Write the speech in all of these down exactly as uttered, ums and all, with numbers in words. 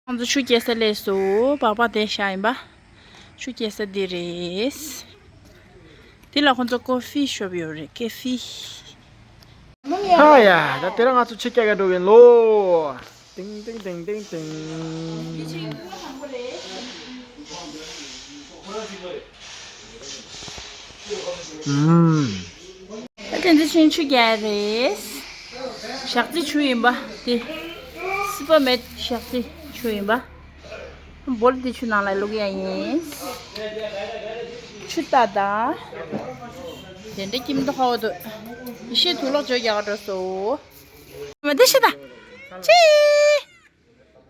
ཁོང་ཚོ་ཆུ་སྐྱེལ་ས་སླེབས་སོང་། སྦག་སྦག་དེ་བཞག་ཡིན་པ། ཆུ་སྐྱེལ་ས་འདི་རེད། འདི་ལ་ཁོང་ཚོ་ཀོ་ཧྥི་ཤོབ་ཡོད་རེད། ཀེ་ཧྥི། ཧ་ཡ། ད་དེ་རིང་ང་ཚོ་ཆུ་རྐྱལ་ག་འགྲོ་གིན་ལོ། ཏིང་ཏིང་ཏིང་ཏིང་ཏིང་། ཨུམ། ད་དེ་ཚོ་ཆུ་རྐྱལ་རེད། ཞག་རྩི་ཆུ་ཡིན་པ་དེ། སི་པ་མེད་ཞག་རྩི་ཆུ་ཡིན་པ། སྦོལ་དེ་ཆུ་ནང་ལ་བླུག་ཡ་ཡིན། ཆུ་ལྟ་ད། དེ་འདྲ་ཁྱིམ་དུ་ཧ་བ་དུ། ཡེ་ཤེས་དུག་ལོག་བྱོས་རྒྱག་འགྲོ་སོ། མ་དེ་ཤི་ད། ཅི།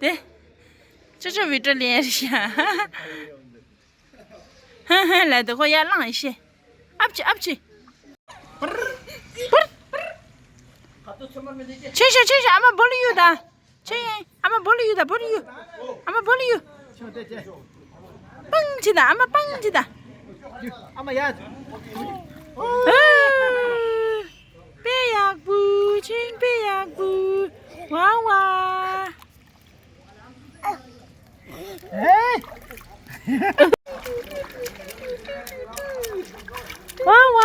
དེ། ཅོ་ཅོ་བི་ཀྲོ་ལེན་རི་ཤ། ཧ་ཧ་ལ་དེ་ཁོ་ཡར་ལངས་ཡེ་ཤེས། ཨབ་ཅི་ཨབ་ཅི། པུར། པུར། ཆེ་ཤོས་ཆེ་ཤོས་ཨ་མ་སྦོལ་ཡུ་ད། ཆེ་ཡིན། ཨ་མ་སྦོལ་ཡུ་ད་སྦོལ་ཡུ། ཨ་མ་སྦོལ་ཡུ། པང་ཅི་ད་ཨ་མ་པང་ཅི་ད། ཨ་མ་ཡ། ཨ། དཔེ་ཡག་པོ་ཆིང་དཔེ་ཡག་པོ། ཝ་ཝ། ཧེ། ཝ་ཝ།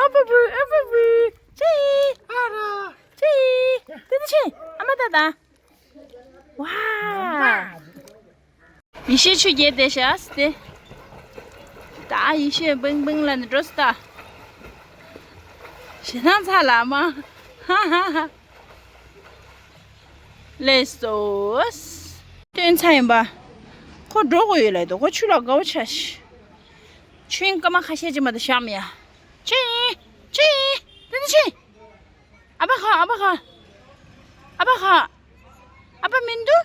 ཨ་པ་པུ་ཨ་པ་པུ། ཅི། ཨ་ར། ཅི། དེ་དེ་ཆི། ཨ་མ་ད་ད། ཝ། ཡེ་ཤེས་ཆུ་རྐྱལ་དེ་བཞག་སྟེ། ད་ཡེ་ཤེས་བིང་བིང་ལ་ནི་འགྲོ་སྟ། ཞེ་སྣང་ཚ་ལ་མ། ཧ་ཧ་ཧ། ལས་སོ། སྟོན་ཚ་ཡིན་པ། ཁོ་འགྲོ་དགོས་ཡོད་ལ་དོ་ཁོ་ཆུ་ལ་དགའ་བོ་ཆ་ཤི། ཆུ་ཡིན་སྐར་མ་ཁ་ཤས་ཅིག་མ་གཏོགས་བཞག་མི་ཡ། ཆུ་ཡིན། ཆུ་ཡིན། དེ་ནི་ཆུ་ཡིན། ཨ་ཕ་ཁ་ཨ་ཕ་ཁ། ཨ་ཕ་ཁ། ཨ་ཕ་མི་འདུག་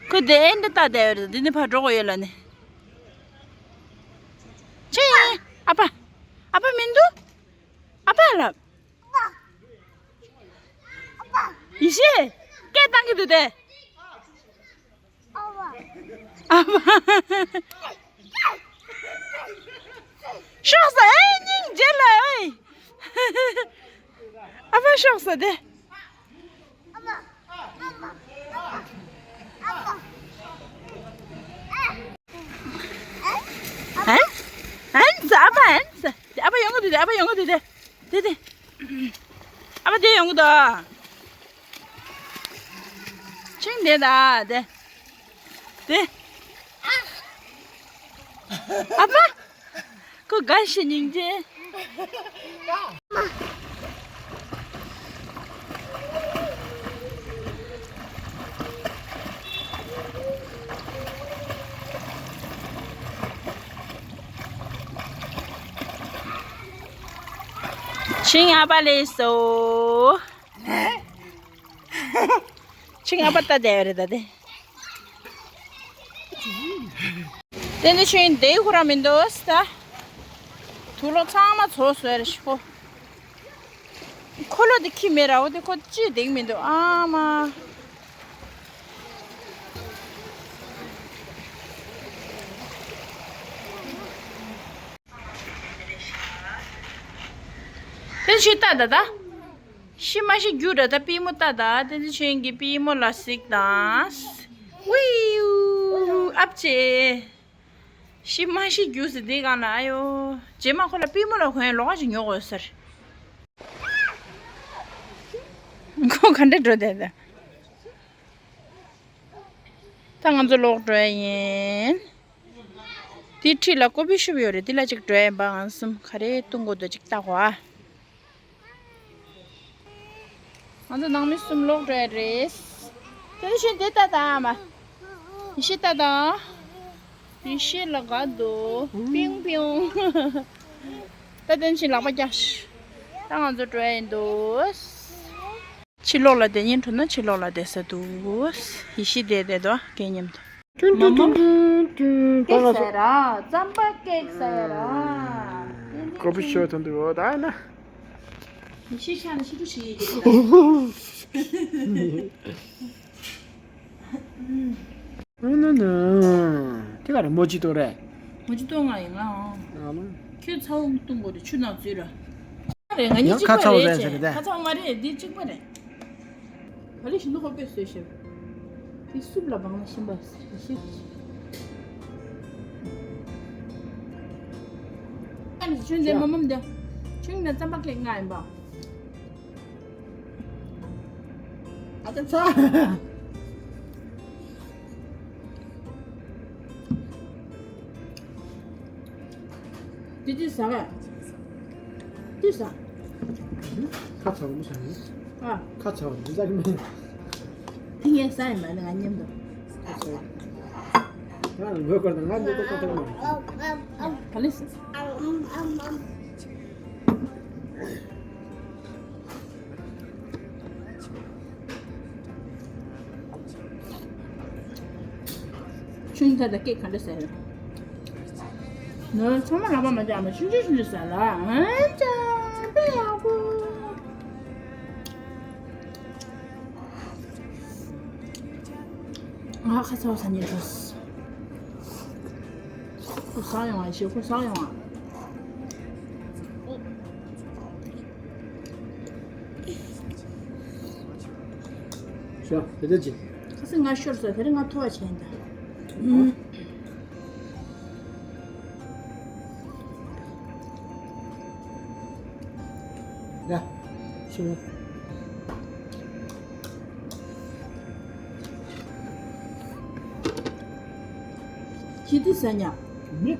ཁོས་དེ་འདྲ་ལྟ་བསྡད་ཡོད་རེད། འདི་ནས་ཕར་འགྲོ་དགོས་ཡོད་ལ་ནི། ཆེ། ཨ་ཕ། ཨ་ཕ་མི་འདུག་ཨ་ཕ་ལབ། ཡེ་ཤེས། སྐད་བཏང་གི་འདུག་དེ། ཨ་ཕ། ཤོག་ས་ཨེ་སྙིང་རྗེ་ལ་ཨེ། ཨ་ཕ་ཤོག་ས་དེ། ཨན། ཨན་ས་ཨ་ཕ་ཨན་ས། ཨ་ཕ་ཡོང་གི་འདུག་དེ། ཨ་ཕ་ཡོང་གི་འདུག་དེ། དེ་དེ། ཨ་ཕ་དེ་ཡོང་གི་འདུག་ཆིང་དེ་ད་དེ། དེ། ཨ་ཕ། ཁོ་དགའ་ཞེ་སྙིང་རྗེ། ཆིང་ཨ་ཕ་ལས་སོ། ཆིང་ཨ་ཕ་ལྟ་བསྡད་ཡོད་རེད་ད་དེ། དེ་ནི་ཆིང་དེ་ཁོ་རང་མི་འདུག་ད། དུག་ལོག་ཚང་མ་ཚོ་བཟོས་རེད་ཤི་ཁོ། འཁོར་ལོ་དེ་ཁྱི་མེད་ར་བོ་དེ་ཁོ་ཅི་དེང་མི་འདུག་ཨ་མ། དེ་ཆུ་ལྟ་ད་ད། ཤི་མ་ཤི་རྒྱུ་ར་ད་པུས་མོ་ལྟ་ད་དེ་ཚོ་ཆེན་གྱི་པུས་མོ་ལ་གཟིགས་དང་། ཝིའུ་ཨབ་ཆེ། ཤི་མ་ཤི་རྒྱུ་ཟེར་དེ་གང་ལ་ཨ་ཡོ། རྗེས་མ་ཁོ་ལ་པུས་མོ་ལ་གོན་ལོག་ཅིག་ཉོ་དགོས་ཟེར། ཁོ་ག་འདྲ་འགྲོ་དེ་ད། ད་ང་ཚོ་ལོག་འགྲོ་ཡ་ཡིན། དེའི་འཁྲིས་ལ་ཀོ་ཕི་ཤོབ་ཡོད་རེད། དེ་ལ་ཅིག་འགྲོ་ཡ་ཡིན་པ། ང་གསུམ་ག་རེ་བཏུང་དགོས་འདུག་ཅིག་ལྟ་གོ་ཨ། ང་ཚོ་ནང་མི་གསུམ་ལོག་འགྲོ་ཡ་རེད། དེ་བཞིན་དེ་ལྟ་དང་ཨ་མ། ཡེ་ཤེས་ལྟ་དང་། ཡེ་ཤེས་ལ་དགའ་འདུག་པིང་པིང་། ད་དེ་བཞིན་ལག་པ་རྒྱག་ད་ང་ཚོ་འགྲོ་ཡ་ཡིན་འདུག་ཕྱི་ལོགས་ལ་བསྡད་ཉན་འགྲོ་ན་ཕྱི་ལོགས་ལ་བསྡད་ས་འདུག་ཡེ་ཤེས་བསྡད་བསྡད་དོ་སྐད་མཉམ་དུ། ཀེག་ཟ་ཡ་ར། རྩམ་པ་ཀེག་ཟ་ཡ་ར། ཀོ་ཕི་ཤོབ་ཐོན་འདུག་ད་ན། ཡེ་ཤེས་ཆ་ནི་ཤི་ཀྲུ་ཤི་ཡི་ཀེག་ཟ། ཨ་ན་ན། དེ་ག་རེ་མོ་ཇི་ཏོ་རེད། མོ་ཇི་ཏོ་ང་ཡིན་ང་ཨང་། ཨ་ན། ཁྱོད་ཚ་བོ་བཏུང་དགོས་རེད་ཆུ་ནང་བཙོས་ར། རེད་ང་གཉིས་ཡང་གཅིག་པ་ཁ་ཚ་བོ་རེད་རེད་ཟེར་ཟེར་གི་ད། ཁ་ཚ་བོ་མ་རེད་འདི་གཅིག་པ་རེད། ག་ལེ་ཞིག་ནུ་ཧོ་པེ་སོས་ཤེ། པའི་སུབ་ལ་བང་ལ་ཤིན་པ་ཤིག་ཨ་ནི་ཆུན་དེ་མ་མམ་དེ་ཆུན་ནི་རྩམ་པ་ཀེག་ང་ཡིན་པ། ཨ་ཙི་ཚ། དེ་དུས་ཟ་ག་དུས་ཟ། ཁ་ཚ་བ་མི་ཤ་ནི། ཨ། ཁ་ཚ་བ་འདི་ཟ་གི་མེད། དེ་ངས་ཟ་ཡིན་པ་ནི་ང་མཉམ་དུ། ཁ་ཚ་བ། ང་ལ་ངོས་སྐོར་དང་ང་འདི་ལྟ་ལྟ་མ་རེད། ག་ལེ་སི། ཆུང་ཐ་ད་སྐད་ག་འདྲ་ཟེར། ནོར་ཚང་མ་ལག་པ་མ་བྱ་མ་ཆུང་ཆུང་ཆུང་ཆུང་ཟེར་ལ་ཨན་ཅང་པེ་ཡག་པོ། ང་ཁ་ཚ་བ་ཟ་ཉེན་འགྲོ། ཁོ་ཟ་ཡོང་བ་ཞེ་ཁོ་ཟ་ཡོང་བ། ཤོ་དེ་འདྲ་ཅིག་ཁ་སང་ང་ཤོར་ས་དེ་རིང་ང་ཐོ་བ་བྱས་ད། ཡ། ཤི་མོ། ཁྱི་དེ་ཟ་ཉག་མི།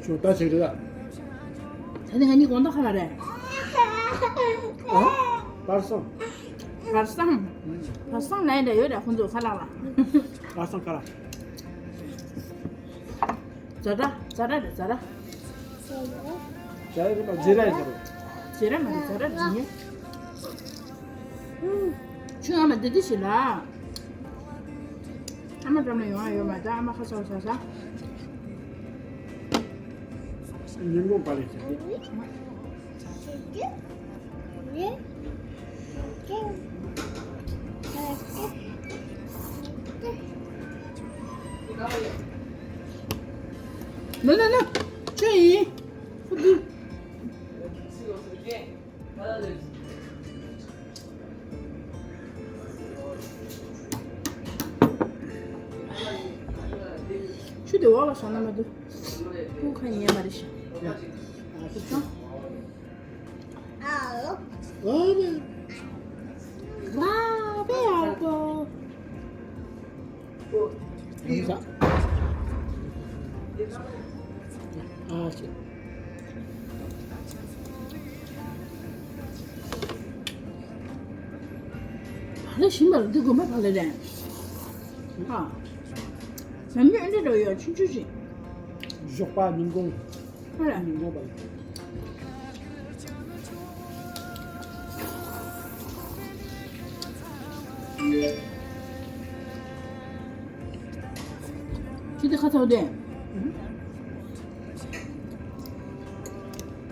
ཁྱོད་ད་ཆེ་གི་ལ། ད་ནི་ང་གཉིས་དགོང་དག་ཁ་ལ་རེད། ཨ། བར་སང་། བར་སང་། བར་སང་ལན་འདྲ་ཡོད་རེད་ཁོང་ཚོ་ཁ་ལག་ལ། བར་སང་ཁ་ལ། ཛ་དྲ་ཛ་དྲ་རེད་ཛ་དྲ། ཛ་དྲ་རེད་པ་ཛི་ར་ཡིན་ད་རེད། ཛི་ར་མ་རེད་ཛ་དྲ་ཛི་ཉེ། ཆུང་ཨ་མ་འདི་འདི་ཞིག་ལ། ཨ་མ་འགྲམ་ལ་ཡོང་ཨ་ཡོད་མ་ད་ཨ་མ་ཁ་ཚ་བ་ཟ་ཟ། ཉིན་གུང་པ་ལས་ཟ་གི། ལོ་ལོ་ལོ། ཆོས་ཡིན། ཧུ་དུ། ཆུ་དེ་འོག་ལ་བཞག་ན་མ་འདུག་ཁོང་ཁ་ཉན་མ་རེད་ཤག་ཡ། ཨ་ཤི་ཚང་། ཨ་ལོ། ཨ་ལེ། ཝ་བེ་ཨ་ཀོ། ཨ་ཤི། བག་ལེབ་ཞིམ་པ་ལ་འདི་དགོན་པ་བག་ལེབ་རེད། ཨ། ནམ་རྒྱུན་ཨེ་འདྲ་འགྲོ་ཡོད་ཆུང་ཆུང་ཞིག་ཞོགས་པ་ཉིན་གུང་། ཨ་ར། ཉིན་གུང་པ་ལ། ཁྱི་དེ་ཁ་ཚ་བ་དེ།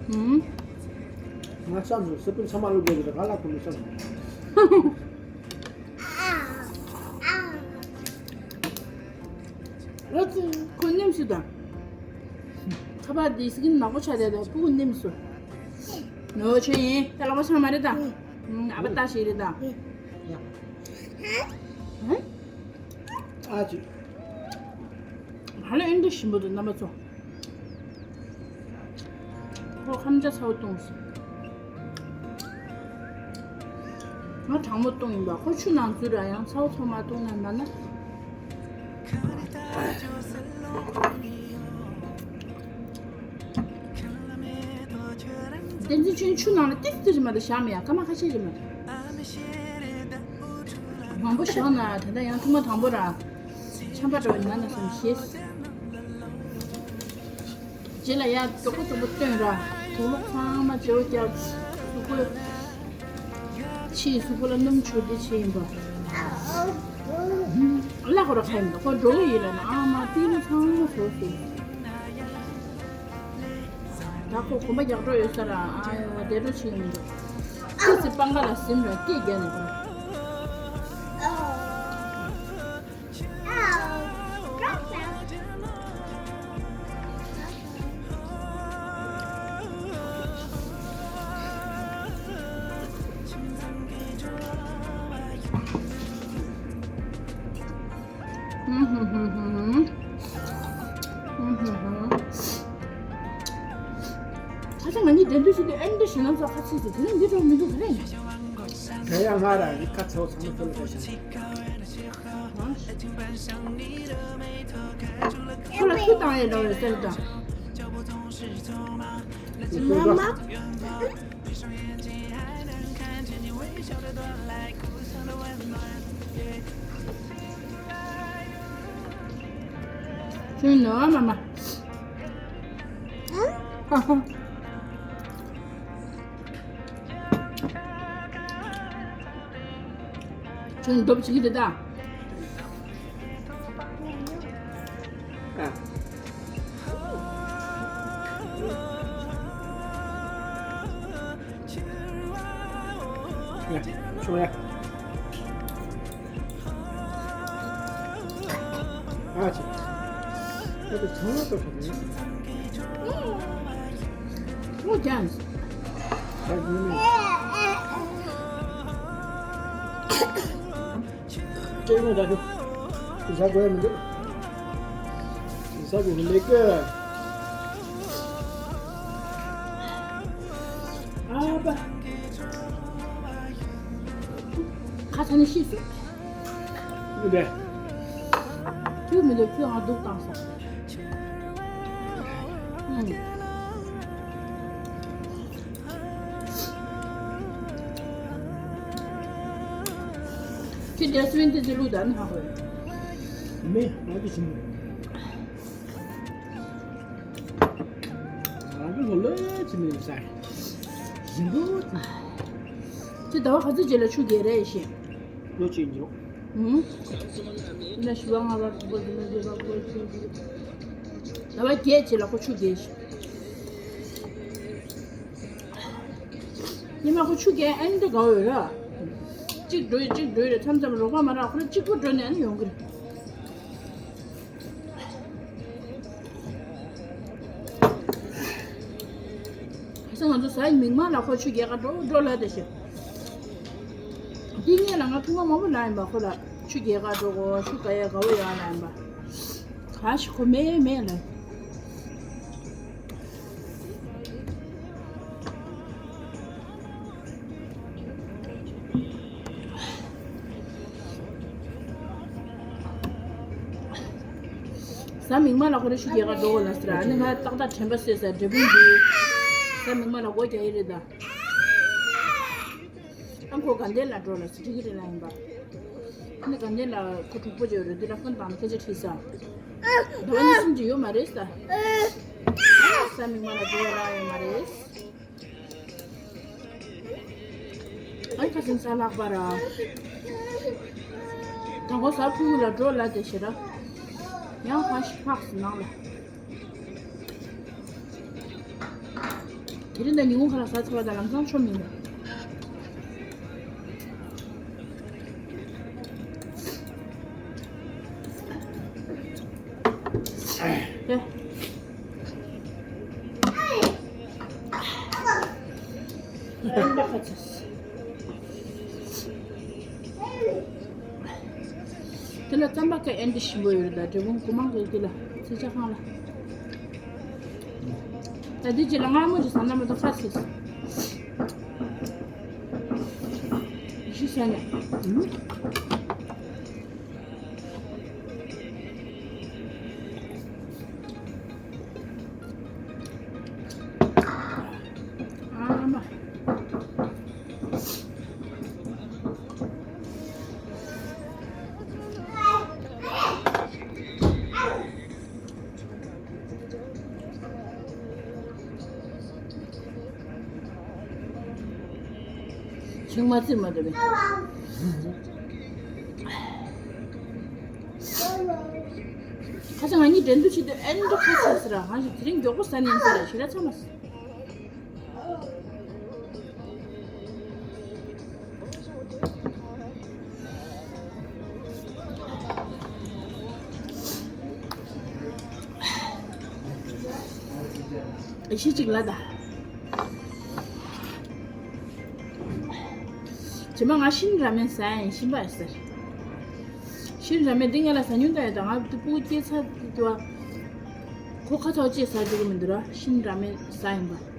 ཨུམ། ང་བསམ་སོང་སི་པན་ཚང་མ་བླུགས་དགོས་ཀྱི་རེད་ང་ལ་ཁོ་མི་བསམ། ཨ་ཙི་ཁོ་ནེམ་སུ་དང་། ཁ་པར་འདི་སི་ཀིན་ནག་པོ་ཆགས་བསྡད་དང་སྤུ་གུ་ནེམ་སུ། ནོ་ཆོས་ཡིན་ད་ལག་པ་ཚང་མ་རེད་དང་། ཨ་ཕ་ལྟ་ཞིག་རེད་དང་། ཨ་ཙི། ཧ་ལས་ཨེ་འདྲ་ཞིམ་པོ་འདུག་རྣམ་པ་ཚོ། ཁོ་ཁམ་ཆ་ཚ་བོ་བཏུང་སོང་། ང་གྲང་མོ་བཏུང་ཡིན་པ་ཁོ་ཆུ་ནང་འཛུལ་ར་ཡང་ཚ་བོ་ཚོ་མ་བཏུང་ན་ན་ན། བསྟན་འཛིན་ཆོས་ཆུ་ནང་ལ་ཏིག་ཏིག་རེད་མ་གཏོགས་བཞག་མེད་ཡ་སྐར་མ་ཁ་ཤས་རེད་མ་གཏོགས། མང་པོ་བཞག་ན་དེ་འདྲ་ཡང་ཐུག་མ་དང་པོ་ར། ཆམ་པ་འགྲོ་ཡིན་ན་ན་བསམ་ཤེས། རྗེས་ལ་ཡར་མགྱོགས་པོ་མགྱོགས་པོ་བཏོན་ར། དུག་ལོག་ཚང་མ་བརྗེ་པོ་བརྒྱབ། གཟུགས་པོ། ཕྱིའི་གཟུགས་པོ་ལ་སྣུམ་བྱུག་དེ་བྱས་ཡིན་པ། བརླག་གོ་ར་ཁ་ཡིན་པ་ཁོ་འགྲོ་གི་ཡིན་ལ་ན་ཨ་མ་ཏི་ལོ་ཚང་མ་བཟོ་ཟེར། ད་ཁོ་གོམ་པ་རྒྱག་འགྲོ་ཡོད་ས་ར་ཨ་ཡོ་བདེ་འགྲོ་བྱེད་ཡིན་འགྲོ། ཏི་སི་པང་ཁ་ལ་ཟིན་ར་སྐད་རྒྱག་ནས་ཁོ། ཁ་སང་ང་གཉིས་འགྲན་བསྡུར་བྱེད་དུས་ཨེ་འདྲ་ཞེད་སྣང་ཚ་ཁ་ཚིག་ཟེར་དེ་རིང་འདི་འགྲོ་མི་འདུག་ག་རེད། ད་ཡང་ང་ར་ཡི་ཁ་ཚེའོ་ཚང་མ་ཁོ་ལ་གོ་ཤ། ཁོ་ལ་ཁུ་བཏང་ཡས་འདྲ་བའི་གསེར་དང་། མ་མ། ཁྱོད་ནོར་མ་མ། ཁྱོད་འདོབ་བྱེད་ཀྱི་རེད་ད། ཨ། ཡ། ཆོག་ཡ། ཨ་ཅེ། ད་དེ་ཚང་མ་ཏོག་ཙམ་རེད། ཨོ་ཀྱང་། ད་ཡིན་ནི། ཅེ་མོ་ད་ཤོ། ཟ་དགོས་མི་འདུག་ཟ་དགོས་མི་འདུག་ཨ་པ། ཁ་ཚ་ནི་ཤི་སོང་། ཡིན་པས། ཁྱོད་མི་འདུག་ཁྱོད་ང་སྡུག་བཏང་སོང་། ཨང་། ཁྱོད་རྒྱ་སུ་ཡིན་དེ་ཚོ་ལུགས་ད་ནི་ཧ་གོ། མེ་ང་གི་ཞིམ་རེད། ང་གི་ལོ་ལོ་ཅི་མེད་ས། ཞིམ་པོ་ཅི། ཁྱོད་ཟླ་བ་ག་ཚོད་རྗེས་ལ་ཆུ་རྒྱས་རེད་ཤེས། ལོ་གཅིག་འགྱོ། ཧུམ། ན་ཞུ་བ་ང་ལ་གོ་དེ་ན་དེ་བ་གོ་ཆུ། ཟླ་བ་བརྒྱད་རྗེས་ལ་ཁོ་ཆུ་རྒྱས་ཤེས། ཉི་མ་ཁོ་ཆུ་རྒྱས་ཨེ་འདི་དགའ་འོས་ར། གཅིག་འགྲོ་ཡི་གཅིག་འགྲོ་ཡི་རེད་མཚམས་མཚམས་རོགས་པ་མ་རག་ཁོ་ར་གཅིག་པོ་འགྲོ་ནས་ཨ་ནི་ཡོང་གི་རེད། ཁ་སང་ང་ཚོ་གཟའ་མིག་དམར་ལ་ཁོ་ཆུ་རྒྱག་ག་འགྲོ་འགྲོ་ལབ་བསྡད་ཤག་འདི་ངས་ལ་ང་ཐུག་མ་མང་པོ་ལབ་ཡིན་པ་ཁོ་ལ་ཆུ་རྒྱག་ག་འགྲོ་གོ་ཆུ་ག་ཡ་ག་བོ་ཡོང་ལབ་ཡིན་པ། ག་ཞིག་ཁོ་མེད་མེད་ལབ། གཟའ་མིག་དམར་ལ་ཁོ་རེ་ཆུ་རྒྱག་ག་འགྲོ་གོ་ལབ་ཟེར་ཨ་ནི་ང་ཏག་ཏག་དྲན་པ་གསོས་ཟེར་འབྲས་སྤུངས་འདི། གཟའ་མིག་དམར་ལ་སྒོ་རྒྱག་ཡི་རེད་ད། ཨ་ཁོ་དགའ་ལྡན་ལ་འགྲོ་ལ་ཟེར་འགྲིག་གི་རེད་ལབ་ཡིན་པ། ཨ་ནི་དགའ་ལྡན་ལ་ཁོ་གྲོགས་པོ་ཅིག་ཡོད་རེད་འདི་ལ་ཕོན་བཏང་ནས་སྐད་ཆ་དྲིས་ས། ཟླ་བ་གཉིས་གསུམ་ཅིག་ཡོད་མ་རེད་ས། གཟའ་མིག་དམར་ལ་འགྲོ་ཡ་རག་ཡོད་མ་རེད། ཨ་ནི་ཁ་སང་གཟའ་ལྷག་པ་ར། དང་པོ་གཟའ་ཕུར་བུ་ལ་འགྲོ་ལ་དེ་ཞེ་དྲག་ཡང་ཕ་ཞིག་ཕག་སུ་ནང་ལ། དེ་རིང་ད་ཉིན་གུང་ཁ་ལག་ཟ་ཚར་བ་དང་ལམ་སང་ཆོ་མིན་པ། དེ། ཨེ་འདྲ་ཁ་ཚ། དེ་ལ་རྩམ་པ་ཁ་ཨེ་འདི་ཞིམ་པོ་ཡོད་རེད་ད་འབྲས་སྤུངས་སྒོ་མང་གི་དེ་ལ་ཚེ་ཆ་ཁང་ལ། ད་འདི་རྗེས་ལ་མངར་མོ་ཅིག་ཟ་ན་མ་གཏོགས་ཁ་ཚིག་ཤི་ས་ནས། ཨ་མ། ཆུང་མ་ཙིར་མ་འདུག་པས། ཁ་སང་ང་གཉིས་འགྲན་བསྡུར་བྱེད་དུས་ཨེ་འདྲ་ཁ་ཚ་ཟེར་ར་ཧང་ཞིག་དེ་རིང་མགྱོགས་པོ་ཟ་ནས་ཡིན་ཟེར་ར་ཞེ་དྲག་ཚ་མ་སོང་། ཨེ་ཤི་གཅིག་ལ་ད། ཇེ་མ་ང་ཤིན་ར་མེན་ཟ་ཡིན་ཤིན་པ་ཟེར། ཤིན་ར་མེན་འདི་ངས་ལ་ཟ་མྱོང་ད་ཡ། ད་ང་དུ་སྤུ་གུ་སྐྱེས་ཚར་དུ་བ། ཁོ་ཁ་ཚ་བོ་ཅེས་ཟ་རྒྱུ་གི་མི་འདུག་ར། ཤིན་ར་མེན་ཟ་ཡིན་པ།